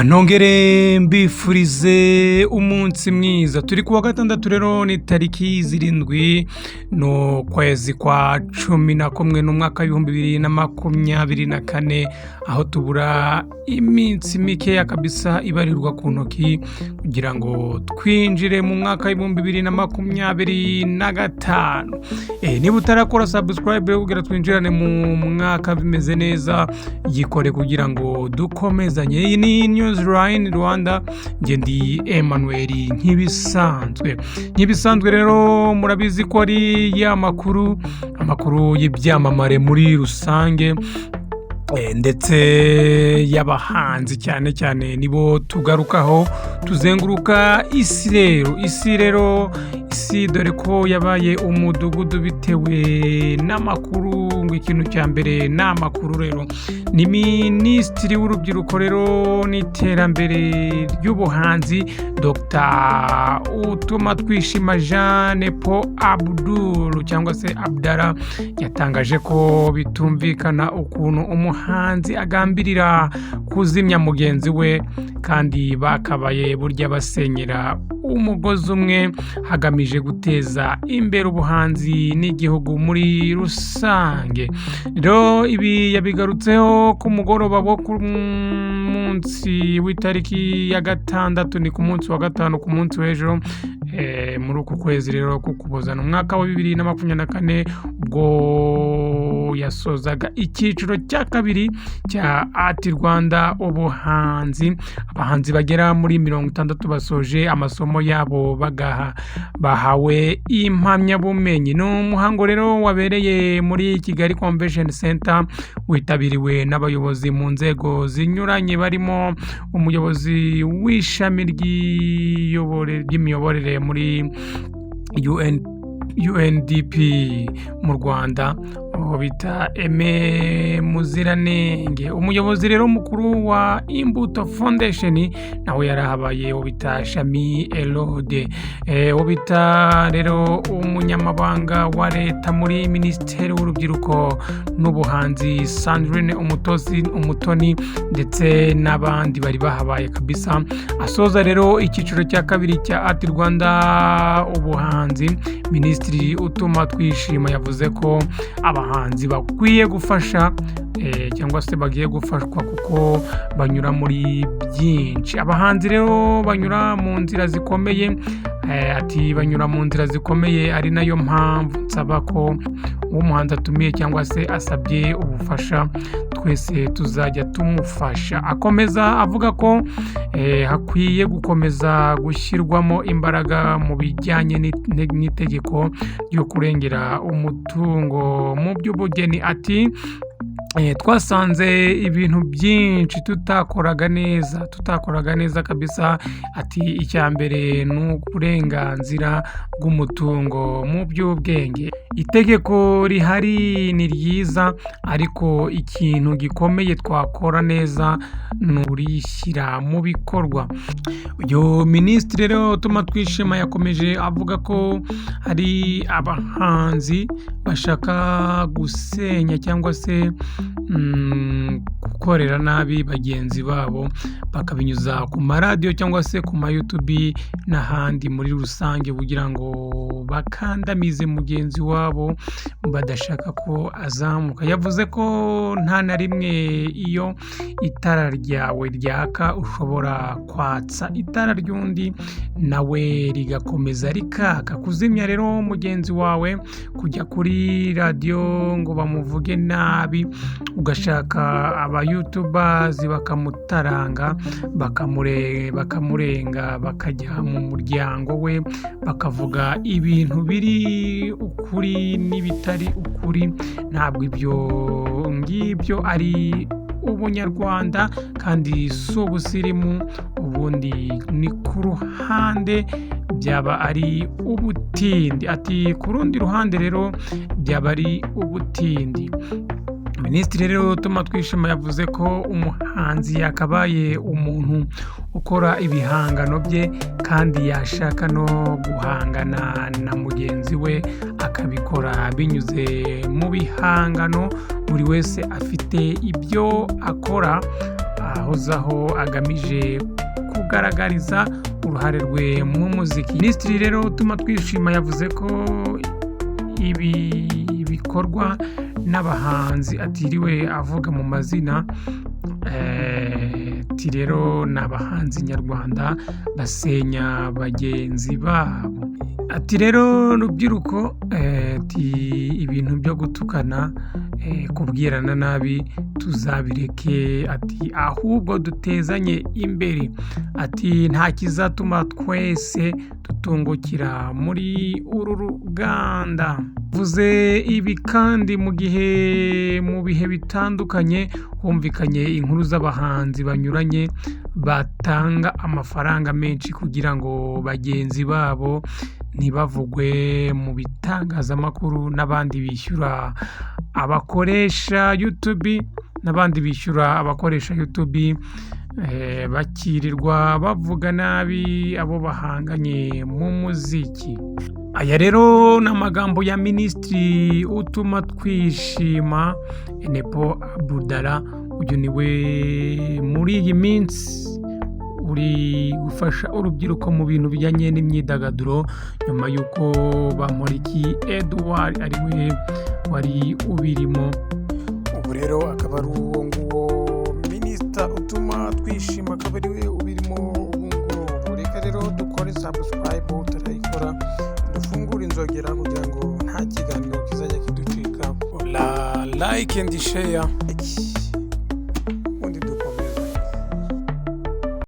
Nongere mbifurize umunsi mwiza. Turi kuwa gatandatu rero, ni tariki 7 n'ukwezi kwa 11 n'umwaka w'2024, aho tubura iminsi mikeya kabisa ibarirwa ku ntoki kugira ngo twinjire mu mwaka w'2025. Niba utarakora subscribe kugira twinjirane mu mwaka bimeze neza, yikore kugira ngo dukomezanye. Iyi ni News Line Rwanda, njye ndi Emmanuel nk'ibisanzwe. Nk'ibisanzwe rero murabizi ko ari ya makuru, amakuru y'ibyamamare muri rusange, ndetse y'abahanzi cyane cyane nibo tugarukaho. Tuzenguruka isi rero, isi rero, isi dore ko yabaye umudugudu bitewe n'amakuru. Ngo ikintu cya mbere ni amakuru. Rero ni Minisitiri w'Urubyiruko rero n'Iterambere ry'Ubuhanzi, Dr Utumatwishima Jean Paul Abdul cyangwa se Abdallah, yatangaje ko bitumvikana ukuntu umuhanzi agambirira kuzimya mugenzi we kandi bakabaye burya basenyera umugozi umwe, hagamije guteza imbere ubuhanzi n'igihugu muri rusange. Rero ibi yabigarutseho ku mugoroba wo ku munsi w'itariki ya 6, ni ku munsi wa gatanu, ku munsi w'ejo, muri uku kwezi rero k'Ukuboza, umwaka wa 2024, ubwo yasozaga icyiciro cya kabiri cya Art Rwanda Ubuhanzi. Abahanzi bagera muri 60 basoje amasomo yabo bagaha bahawe impamyabumenyi. Ni umuhango rero wabereye muri Kigali Convention Center, witabiriwe n'abayobozi mu nzego zinyuranye, barimo umuyobozi w'ishami ry'imiyoborere muri UNDP mu Rwanda, uwo bita Aime Muziranenge, umuyobozi rero mukuru wa Imbuto Foundation nawe yarahabaye, uwo bita Shami Elode, uwo bita rero umunyamabanga wa leta muri Minisiteri w'Urubyiruko n'Ubuhanzi, Sandrine Umutozi Umutoni, ndetse n'abandi bari bahabaye kabisa. Asoza rero icyiciro cya kabiri cya Art Rwanda Ubuhanzi, Minisitiri Utumatwishima yavuze ko abahanzi bakwiye gufasha, cyangwa se bagiye gufashwa, kuko banyura muri byinshi. Abahanzi rero banyura mu nzira zikomeye, ati banyura mu nzira zikomeye, ari nayo mpamvu nsaba ko uwo umuhanzi atumiye cyangwa se asabye ubufasha, twese tuzajya tumufasha. Akomeza avuga ko hakwiye gukomeza gushyirwamo imbaraga mu bijyanye n'itegeko ryo kurengera umutungo mu by'ubugeni. Ati twasanze ibintu byinshi tutakoraga neza, tutakoraga neza kabisa. Ati icya mbere ni uburenganzira bw'umutungo mu by'ubwenge. Itegeko rihari ni ryiza, ariko ikintu gikomeye twakora neza ni urishyira mu bikorwa. Uyu minisitiri rero Utumatwishima yakomeje avuga ko hari abahanzi bashaka gusenya cyangwa se gukorera nabi bagenzi babo, bakabinyuza ku maradiyo cyangwa se ku ma YouTube n'ahandi muri rusange, kugira ngo bakandamize mugenzi wabo badashaka ko azamuka. Yavuze ko nta na rimwe iyo itara ryawe ryaka ushobora kwatsa itara ry'undi nawe rigakomeza rikaka. Kuzimya rero mugenzi wawe, kujya kuri radiyo ngo bamuvuge nabi, ugashaka aba YouTubers bakamutaranga, bakamurenga, bakajya mu muryango we bakavuga ibintu biri ukuri n'ibitari ukuri, ntabwo ibyo ngibyo ari ubunyarwanda kandi si ubusirimu. Ubundi ni ku ruhande byaba ari ubutindi. Ati ku rundi ruhande rero byaba ari ubutindi. Minisitiri rero Utumatwishima yavuze ko umuhanzi yakabaye umuntu ukora ibihangano bye, kandi yashaka no guhangana na mugenzi we akabikora binyuze mu bihangano. Buri wese afite ibyo akora. ahozaho agamije kugaragariza uruhare rwe mu muziki. Minisitiri rero Utumatwishima yavuze ko ibi bikorwa n'abahanzi atiriwe avuga mu mazina. Ati rero ni abahanzi nyarwanda basenya bagenzi babo. Ati rero rubyiruko, ati ibintu byo gutukana, kubwirana nabi tuzabireke, ati ahubwo dutezanye imbere. Ati nta kizatuma twese tutungukira muri uru ruganda. Vuze ibi kandi mu gihe mu bihe bitandukanye humvikanye inkuru z'abahanzi banyuranye batanga amafaranga menshi kugira ngo bagenzi babo ntibavugwe mu bitangazamakuru, n'abandi bishyura abakoresha YouTube, bakirirwa bavuga nabi abo bahanganye mu muziki. Aya rero ni amagambo ya Minisitiri Utumatwishima Nepo Abdallah. Uyu niwe muri iyi minsi uri gufasha urubyiruko mu bintu bijyanye n'imyidagaduro, nyuma y'uko Bamporiki Edouard ari we wari ubirimo. Ubu rero akaba ari uwo nguwo Minisita Utumatwishima, akaba ari we ubirimo ubu ngubu. Reka rero dukore subscribe utarayikora, dufungure inzogera kugira ngo nta kiganiro kizajya kiducika. La like and share.